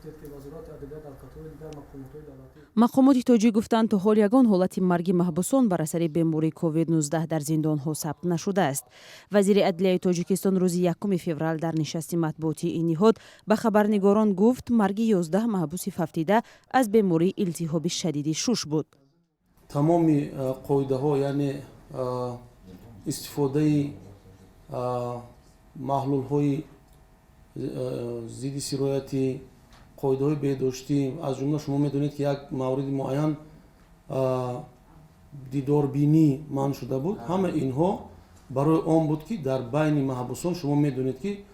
Гуфтед, ки Вазорати адлия дар қатори дигар мақомотҳои давлатӣ. Мақомоти тоҷик гуфтанд, то ҳол ягон ҳолати марги маҳбусон бар асари бемории COVID-19 дар зиндонҳо сабт нашудааст. Вазири адлияи Тоҷикистон рӯзи 1 феврал дар нишасти матбуотии ин ниҳод ба хабарнигорон гуфт, марги 11 маҳбуси фавтида аз бемории илтиҳоби шадиди шуш буд. Тамоми қоидаҳо, яъне истифодаи маҳлулҳои зидди сироятӣ, қоидаҳои беҳдоштӣ, аз ҷумла шумо медонед, ки як мавриди муайян дидорбинӣ манъ шуда буд, ҳама инҳо барои он буд, ки дар байни маҳбусон, шумо медонед, ки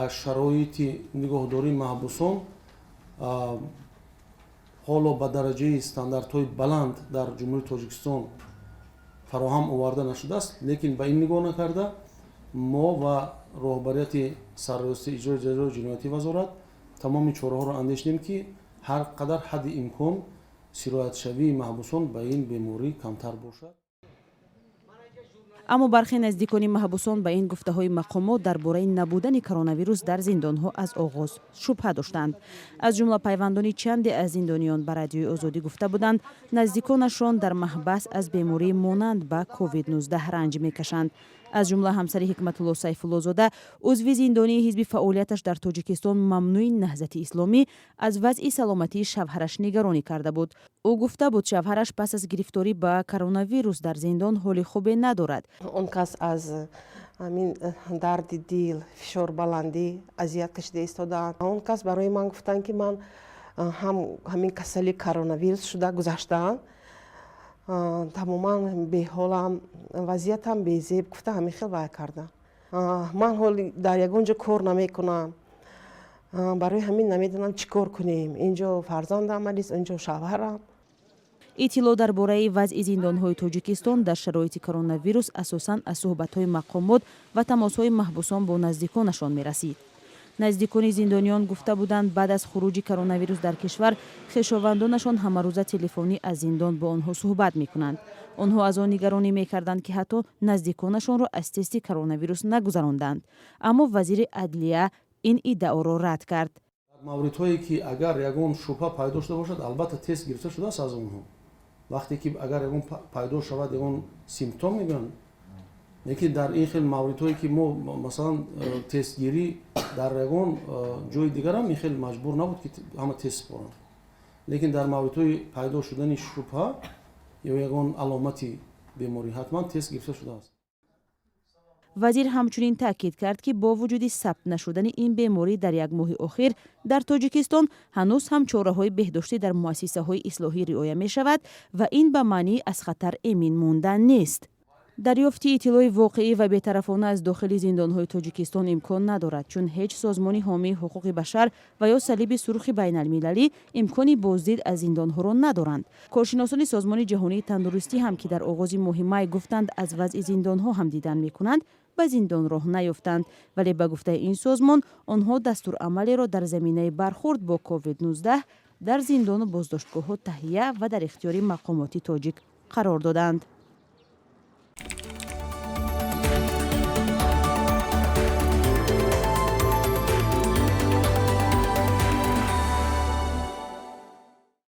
шароити нигоҳдории маҳбусон ҳоло ба дараҷаи стандартҳои баланд дар Ҷумҳурии Тоҷикистон фароҳам оварда нашудааст. Лекин ба ин нигоҳ накарда, мо ва роҳбарияти Сарраёсати иҷрои ҷазои ҷиноятӣ вазорат тамоми чораҳоро андешидем, ки ҳар қадар ҳадди имкон сироятшавии маҳбусон ба ин беморӣ камтар бошад. Аммо бархе наздикони маҳбусон ба ин гуфтаҳои мақомот дар бораи набудани коронавирус дар зиндонҳо аз оғоз шубҳа доштанд. Аз ҷумла пайвандони чанде аз зиндониён ба Радиои Озодӣ гуфта буданд, наздиконашон дар маҳбас аз бемории монанд ба COVID-19 ранҷ мекашанд. Аз ҷумла ҳамсари Ҳикматулло Сайфуллозода, узви зиндонии ҳизби фаъолияташ дар Тоҷикистон мамнӯи Наҳзати Исломӣ, аз вазъи саломатии шавҳараш нигаронӣ карда буд. Ӯ гуфта буд, шавҳараш пас аз гирифторӣ ба коронавирус дар зиндон ҳоли хубе надорад. Он кас аз ҳамин дарди дил, фишорбаландӣ азият кашида истодаанд. Он кас барои ман гуфтанд, ки ман ҳам ҳамин касали коронавирус шуда гузаштаам, тамоман беҳолам, вазъиятам безеб, гуфта, ҳамин хел вай кардам. Ман ҳоли дар ягон ҷо кор намекунам, барои ҳамин намедонам чӣ кор кунем. Инҷо фарзандам малис, инҷо шавҳарам. Иттилоъ дар бораи вазъи зиндонҳои Тоҷикистон дар шароити коронавирус асосан аз суҳбатҳои мақомот ва тамосҳои маҳбусон бо наздиконашон мерасид. Наздикони зиндониён гуфта буданд, баъд аз хуруҷи коронавирус дар кишвар хешовандонашон ҳамарӯза телефонӣ аз зиндон бо онҳо суҳбат мекунанд. Онҳо аз он нигаронӣ мекарданд, ки ҳатто наздиконашонро аз тести коронавирус нагузаронданд. Аммо вазири адлия ин иддаоро рад кард. Дар мавридҳое, ки агар ягон шубҳа пайдо шуда бошад, албатта, тест гирифта шудааст аз онҳо. Вақте ки агар ягон пайдо шавад, ягон симптом мегӯянд. Лекин дар ин хел мавридҳое, ки мо, масалан, тестгирӣ дар ягон ҷои дигарам ин хел маҷбур набуд, ки ҳама тест супоранд, лекин дар мавридҳои пайдо шудани шубҳа ё ягон аломати беморӣ ҳатман тест гирифта шудааст. Вазир ҳамчунин таъкид кард, ки бо вуҷуди сабт нашудани ин беморӣ дар як моҳи охир дар Тоҷикистон, ҳанӯз ҳам чораҳои беҳдоштӣ дар муассисаҳои ислоҳӣ риоя мешавад ва ин ба маънии аз хатар эмин мондан нест. Дарёфти иттилои воқеӣ ва бетарафона аз дохили зиндонҳои Тоҷикистон имкон надорад, чун ҳеҷ созмони ҳомии ҳуқуқи башар ва ё Салиби Сурхи байналмилалӣ имкони боздид аз зиндонҳоро надоранд. Коршиносони Созмони Ҷаҳонии Тандурустӣ ҳам, ки дар оғози моҳи май гуфтанд, аз вазъи зиндонҳо ҳам дидан мекунанд, ба зиндон роҳ наёфтанд. Вале ба гуфтаи ин созмон, онҳо дастурамалеро дар заминаи бархурд бо COVID-19 дар зиндону боздоштгоҳҳо таҳия ва дар ихтиёри мақомоти тоҷик қарор доданд.